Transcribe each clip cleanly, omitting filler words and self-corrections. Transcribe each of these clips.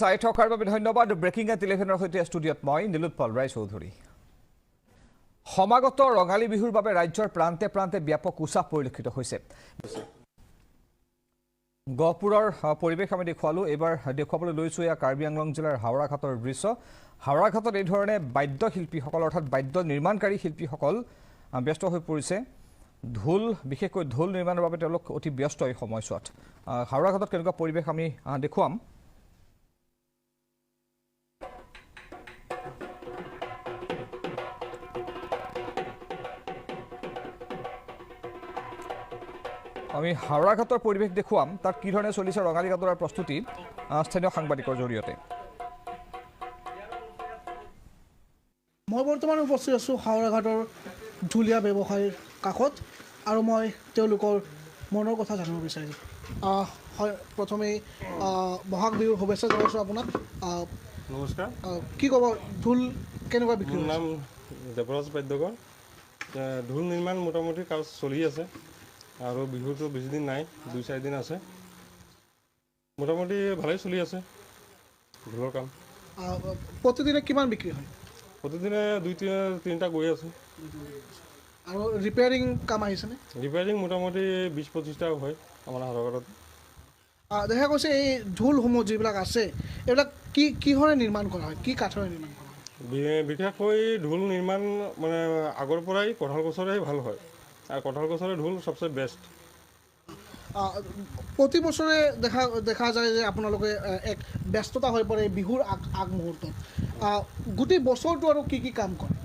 চাই থকাৰ বাবে ধন্যবাদ। ব্ৰেকিং এট 11ৰ সৈতে ষ্টুডিঅ'ত মই নীলোৎপল ৰায় চৌধুৰী। সমাগত ৰঙালী বিহুৰ বাবে ৰাজ্যৰ প্ৰান্তে প্ৰান্তে ব্যাপক উৎসাহ পৰিলক্ষিত হৈছে। গহপুৰৰ পৰিৱেশ আমি দেখুৱালোঁ, এইবাৰ দেখুৱাবলৈ লৈছোঁ এয়া কাৰ্বি আংলং জিলাৰ হাওৰাঘাটৰ দৃশ্য। হাওৰাঘাটত এই ধৰণে বাদ্য শিল্পীসকল অৰ্থাৎ বাদ্য নিৰ্মাণকাৰী শিল্পীসকল ব্যস্ত হৈ পৰিছে। ঢোল, বিশেষকৈ ঢোল নিৰ্মাণৰ বাবে তেওঁলোক অতি ব্যস্ত এই সময়ছোৱাত। হাওৰাঘাটত কেনেকুৱা পৰিৱেশ আমি দেখুৱাম। আমি হাওৰাঘাটৰ পৰিৱেশ দেখুৱাম, তাত কি ধৰণে চলিছে ৰঙালী ঘাটৰ প্ৰস্তুতি স্থানীয় সাংবাদিকৰ জৰিয়তে। মই বৰ্তমান উপস্থিত আছোঁ হাওৰাঘাটৰ ঢুলীয়া ব্যৱসায়ীৰ কাষত আৰু মই তেওঁলোকৰ মনৰ কথা জানিব বিচাৰিছোঁ। হয়, প্ৰথমেই বহাগ বিহুৰ শুভেচ্ছা জনাইছোঁ আপোনাক। নমস্কাৰ। কি ক'ব, ঢোল কেনেকুৱা বিক্ৰী? মোৰ নাম দেৱৰাজ বাদ্যকৰ। ঢোল নিৰ্মাণ মোটামুটি কাজ চলি আছে আৰু বিহুটো বেছি দিন নাই, 2-4 দিন আছে। মোটামুটি ভালেই চলি আছে ঢোলৰ কাম। প্ৰতিদিনে কিমান বিক্ৰী হয়? প্ৰতিদিনে 2-3টা গৈ আছে। আৰু ৰিপেয়াৰিং কাম আহিছেনে? ৰিপেয়াৰিং মোটামুটি 20-25টা হয় আমাৰ হাওৰাঘাটত। দেখা গৈছে এই ঢোলসমূহ যিবিলাক আছে এইবিলাক কি কিহৰে নিৰ্মাণ কৰা হয়, কি কাঠৰে নিৰ্মাণ কৰা হয়? বিশেষকৈ ঢোল নিৰ্মাণ মানে আগৰ পৰাই কঁঠাল গছৰে ভাল হয় আৰু কঁঠাল গছৰে ঢোল সবচে বেষ্ট। প্ৰতি বছৰে দেখা যায় যে আপোনালোকে এক ব্যস্ততা হৈ পৰে বিহুৰ আগ মুহূৰ্তত। গোটেই বছৰটো আৰু কি কি কাম কৰে?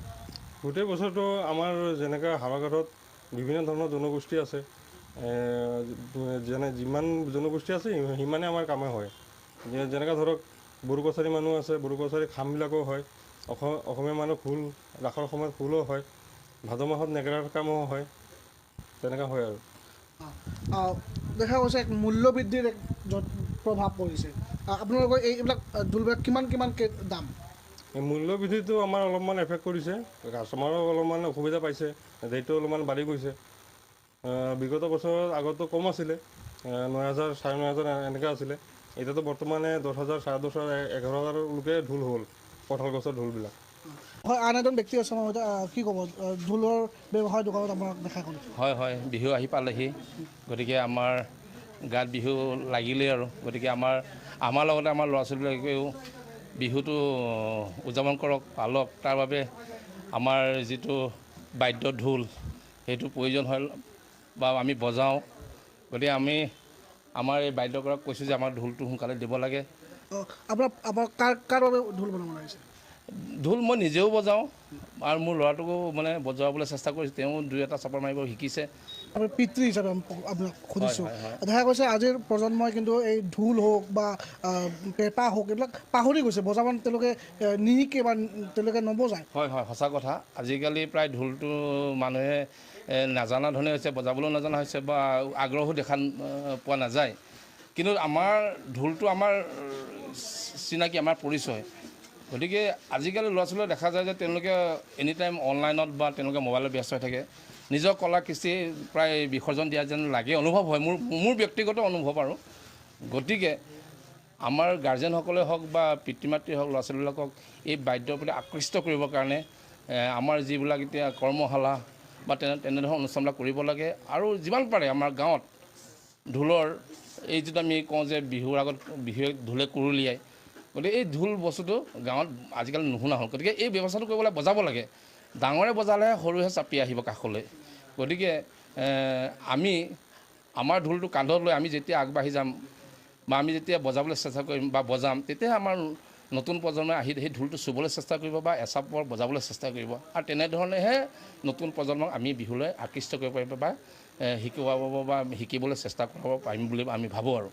গোটেই বছৰটো আমাৰ যেনেকৈ হাওৰাঘাটত বিভিন্ন ধৰণৰ জনগোষ্ঠী আছে, যেনে যিমান জনগোষ্ঠী আছে সিমানে আমাৰ কামে হয়। যেনেকৈ ধৰক বড়ো কছাৰী মানুহ আছে, বড়ো কছাৰী খামবিলাকো হয়, অসমীয়া মানুহ খোল ৰাসৰ সময়ত খোলো হয়, ভাদ মাহত নেগেৰাৰ কামো হয়, তেনেকুৱা হয়। আৰু দেখা গৈছে এক মূল্য বৃদ্ধিৰ এক প্ৰভাৱ পৰিছে। আপোনালোকৰ এইবিলাক ঢোলবিলাক কিমান কিমানকৈ দাম? মূল্য বৃদ্ধিটো আমাৰ অলপমান এফেক্ট কৰিছে, কাষ্টমাৰো অলপমান অসুবিধা পাইছে, ৰেটটো অলপমান বাঢ়ি গৈছে। বিগত বছৰত আগতো কম আছিলে, 9,000 9,500 এনেকৈ আছিলে। এতিয়াতো বৰ্তমানে 10,000 10,500 11,000লৈকে ঢোল হ'ল কঁঠাল গছৰ ঢোলবিলাক। হয়, আন এজন ব্যক্তি আছে আমাৰ সৈতে, কি ক'ব ঢোলৰ ব্যৱসায় দোকানত আপোনাক দেখা গ'ল? হয় হয়, বিহু আহি পালেহি, গতিকে আমাৰ গাত বিহু লাগিলেই আৰু। গতিকে আমাৰ লগতে আমাৰ ল'ৰা ছোৱালীবিলাকেও বিহুটো উদযাপন কৰক, পালক, তাৰ বাবে আমাৰ যিটো বাদ্য ঢোল সেইটো প্ৰয়োজন হয় বা আমি বজাওঁ। গতিকে আমি আমাৰ এই বাদ্যকৰক কৈছোঁ যে আমাৰ ঢোলটো সোনকালে দিব লাগে। আপোনাৰ কাৰ বাবে ঢোল বনাব লাগিছে? ঢোল মই নিজেও বজাওঁ আৰু মোৰ ল'ৰাটোকো মানে বজাবলৈ চেষ্টা কৰিছোঁ, তেওঁ 2-1 চাপৰ মাৰিব শিকিছে। আপোনাৰ পিতৃ হিচাপে আপোনাক সুধিছোঁ, দেখা গৈছে আজিৰ প্ৰজন্মই কিন্তু এই ঢোল হওক বা পেঁপা হওক এইবিলাক পাহৰি গৈছে, বজাব তেওঁলোকে নিশিকে বা তেওঁলোকে নবজায়। হয় হয়, সঁচা কথা। আজিকালি প্ৰায় ঢোলটো মানুহে নাজানা ধৰণে হৈছে, বজাবলৈও নাজানা হৈছে বা আগ্ৰহো দেখা পোৱা নাযায়। কিন্তু আমাৰ ঢোলটো আমাৰ চিনাকি, আমাৰ পৰিচয়। গতিকে আজিকালি ল'ৰা ছোৱালীয়ে দেখা যায় যে তেওঁলোকে এনি টাইম অনলাইনত বা তেওঁলোকে মোবাইলত ব্যস্ত হৈ থাকে, নিজৰ কলা কৃষ্টি প্ৰায় বিসৰ্জন দিয়া যেন লাগে, অনুভৱ হয়, মোৰ ব্যক্তিগত অনুভৱ আৰু। গতিকে আমাৰ গাৰ্জেনসকলে হওক বা পিতৃ মাতৃ হওক, ল'ৰা ছোৱালীবিলাকক এই বাদ্যৰ প্ৰতি আকৃষ্ট কৰিবৰ কাৰণে আমাৰ যিবিলাক এতিয়া কৰ্মশালা বা তেনেধৰণৰ অনুষ্ঠানবিলাক কৰিব লাগে। আৰু যিমান পাৰে আমাৰ গাঁৱত ঢোলৰ এই যিটো আমি কওঁ যে বিহুৰ আগত বিহুৱে ঢোলে কুৰুলিয়াই, গতিকে এই ঢোল বস্তুটো গাঁৱত আজিকালি নুশুনা হ'ল। গতিকে এই ব্যৱস্থাটো কৰিব লাগে, বজাব লাগে, ডাঙৰে বজালেহে সৰুহে চাপি আহিব কাষলৈ। গতিকে আমি আমাৰ ঢোলটো কান্ধত লৈ আমি যেতিয়া আগবাঢ়ি যাম বা আমি যেতিয়া বজাবলৈ চেষ্টা কৰিম বা বজাম, তেতিয়াহে আমাৰ নতুন প্ৰজন্মই আহি সেই ঢোলটো চুবলৈ চেষ্টা কৰিব বা এচাপৰ বজাবলৈ চেষ্টা কৰিব। আৰু তেনেধৰণেহে নতুন প্ৰজন্মক আমি বিহুলৈ আকৃষ্ট কৰিব পাৰিব বা শিকোৱাব বা শিকিবলৈ চেষ্টা কৰাব পাৰিম বুলি আমি ভাবোঁ। আৰু